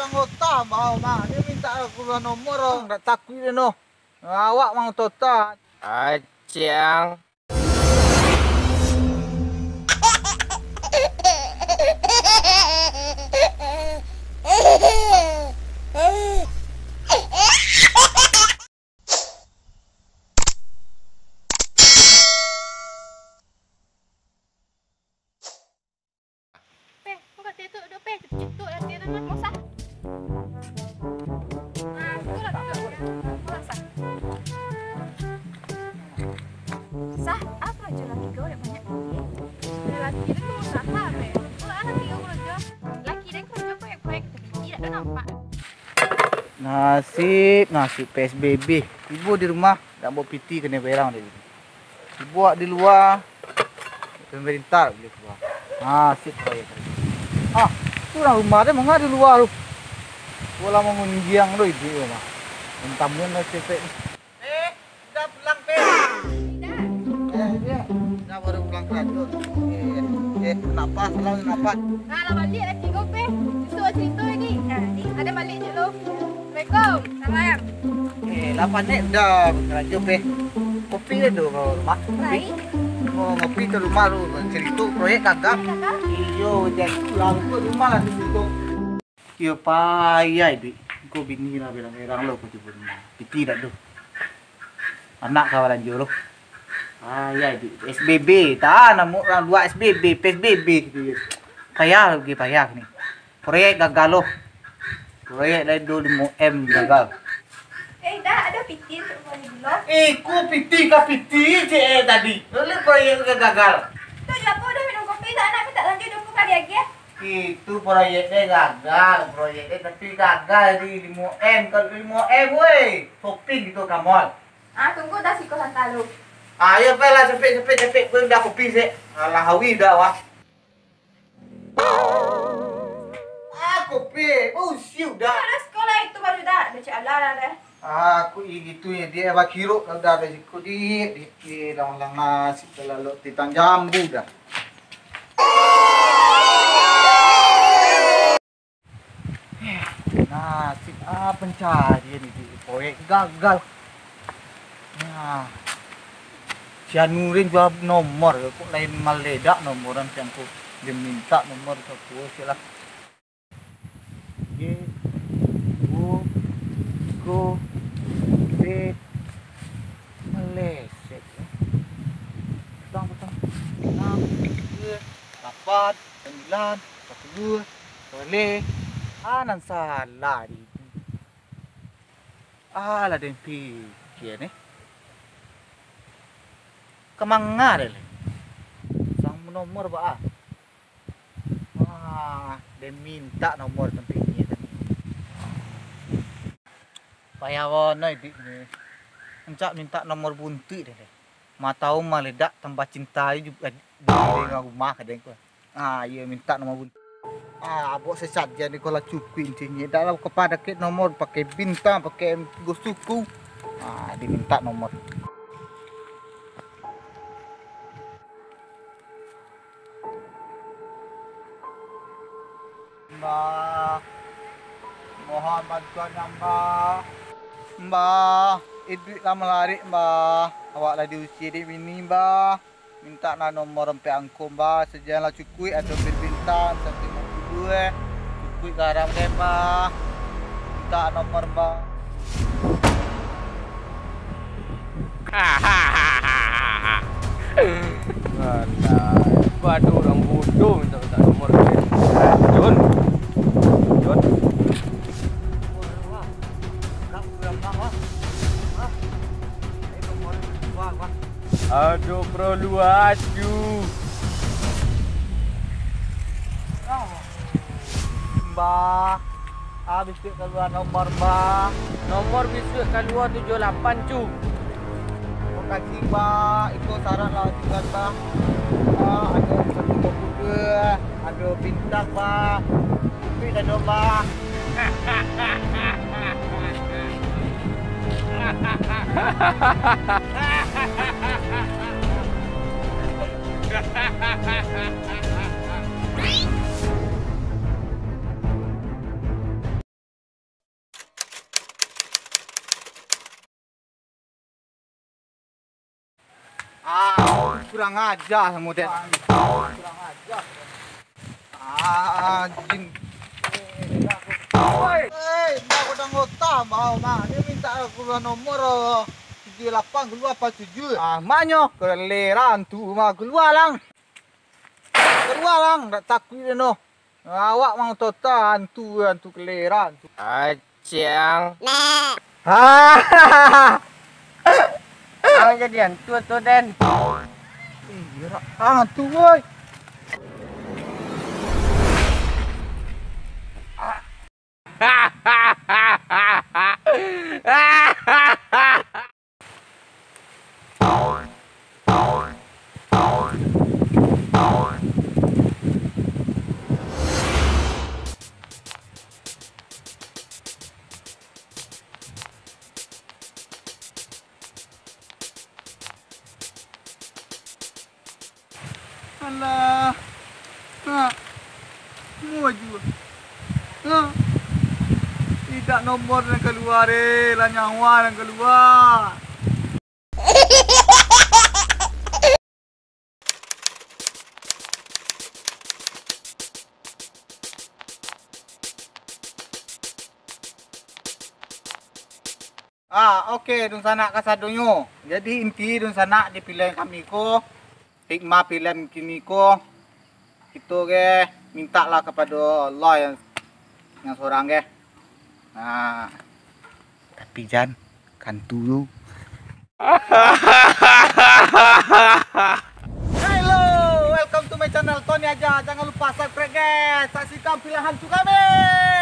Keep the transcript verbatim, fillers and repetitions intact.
Anggota, Bah, Bah. Dia minta aku nomor, oh. Ndak takuik dia, noh. Awak mangotota. Aciang. Peh, kau kat situ duduk, Peh. Cetuk-cetuk latihan mah, Sah. Ah, tu lah duduk. Sah. Sah, apo karajo laki kau dak banyak pitih? Laki tu usaha, Peh. Kau lah laki kau karajo. Laki den karajo proyek-proyek, tapi pitih dak ado nampak. Nasib, nasib P S B B. Tibo di rumah, dak bawa pitih kanai berang dek. Dibuek di lua, pemerintah bali kalua. Ha, sip, proyek. Ah, tu urang rumah tu manga di lua tu. Gua lah mangunjiang tu iduik tu mah. Minta mun lah cepek ni. Eh, udah pulang, Pe. Eh, dia. Dah baru pulang karajo. Eh, eh, kenapa? Salah kenapa? Nah, lah baliak lah tigo, Pe. Susuak cerita ni. Nah, ni. Ada balik je lo. Assalamualaikum. Salam. Eh, lah panek dah bakarajo, Pe. Kopi dah tu, Mak. Kopi. Baik. Oh, ngopi tu rumah lu, cerita proyek gagal. Gagal? Iyo, jadi tu lah, tu rumah lah tu cerita. Iyo, payah, Dik. Ko bini lah berang-berang lo, ko tibo rumah. Pitih dak tu. Anak ka balanjo lo. Payah, Dik. S B B, tak namo urang lua S B B, P S B B gitu. Payah lagi, payah ni. Proyek gagal lo. Proyek lai duo limo M gagal. Eh, dah ada pitih untuk bali dulu. Eh, ku pitih ka pitih, cek eh tadi. Lalu proyek tu gagal. Tu je apa dah minum kopi, tak nak minta lanjut jumpa kali lagi, eh? Itu proyek deh gagal, proyek deh tapi gagal di limo M. Kalau limo M, weh, shopping gitu ka mall. Ah, tunggu dah siko santa lu. Ah, ya, Pe lah, cepet, cepet, cepet, pun dah kopi sek. Alah, hawi dah, wah. Ah, kopi. Oh, siu dah. Dah sekolah itu baru dah. Dah cik alah dah deh. Ah, aku i-, gitu ya, dia bakiruk dah, dah, dah siku di, di, di lang-lang nasi terlalu titang jambu dah. Nasib ah, pencarian ni di proyek gagal. Nah, si Anurin jua nomor, kok lain maledak nomor kan, si angku. Dia minta nomor ke aku, sik lah. Ye, wo, go, be, meleset. Petang, petang. Enam, tujuh, lapan, sembilan, sepuluh, boleh. Ah, nan salah di. Alah, den pikia ni. Ka manga deh lai. Sang nomor ba ah. Wah, den minta nomor tampek ni tadi. Payah bana iduik ni. Rancak minta nomor buntuik deh lai. Ma tau maledak tambah cinta ju-, eh, di rumah ka den ko. Ah, iyo, minta nomor buntuik. Ah, abok sasadian ko lah cukuik intinyo. Dak lah kapado kek nomor, pakai bintang, pakai tigo suku. Ah, diminta nomor. Mbah, mohon bantuan, Mbah. Mbah, iduik lah malarik, Mbah. Awak lah diusia dek bini, Mbah. Mintak lah nomor ampek angko, Mbah. Sajan lah cukuik, ado bir bintang, satu limo puluah, eh. Cukuik garam deh, Mbah. Mintak nomor, Mbah. Alah, badu urang bodoh minta-minta nomor. Jon. Jon. Ado perlu aju. Mbah, ah, bisuak kalua nomor, Mbah. Nomor bisuak kalua tujuah lapan, cu. Makasih, Mbah. Iko sarat lah tingga, Mbah. Ah, ado satu buku, ado bintang, Mbah. Tapi dah domba. Kurang aja samo den. Kurang aja. Ah, anjing. Hei, mbak godang otah, mbak, mbak. Dia minta keluar nomor, oh, tujuh lapan, keluar apa tujuh? Ah, maknyo, keleran tu, mah, keluar lang. Keluar lang, ndak takuik den, noh. Awak mang tota hantu, hantu keleran tu. Acang. Hahaha. Ang jadi hantu atau den? Ih, gerak hantu, woi. Alah. Ha. Maju. Ha. Indak nomor nan kalua, eh. Lah nyawa nan kalua. Ah, oke, dunsanak kasadonyo. Jadi, inti dunsanak di pilihan kami ko, hikmah pilihan kini ko, kito ge mintaklah kapado Allah yang, yang sorang ge. Nah. Tapi jan, kantu tu. Hello, welcome to my channel Tony Aja. Jangan lupa subscribe, guys. Saksikan pilihan hantu kami.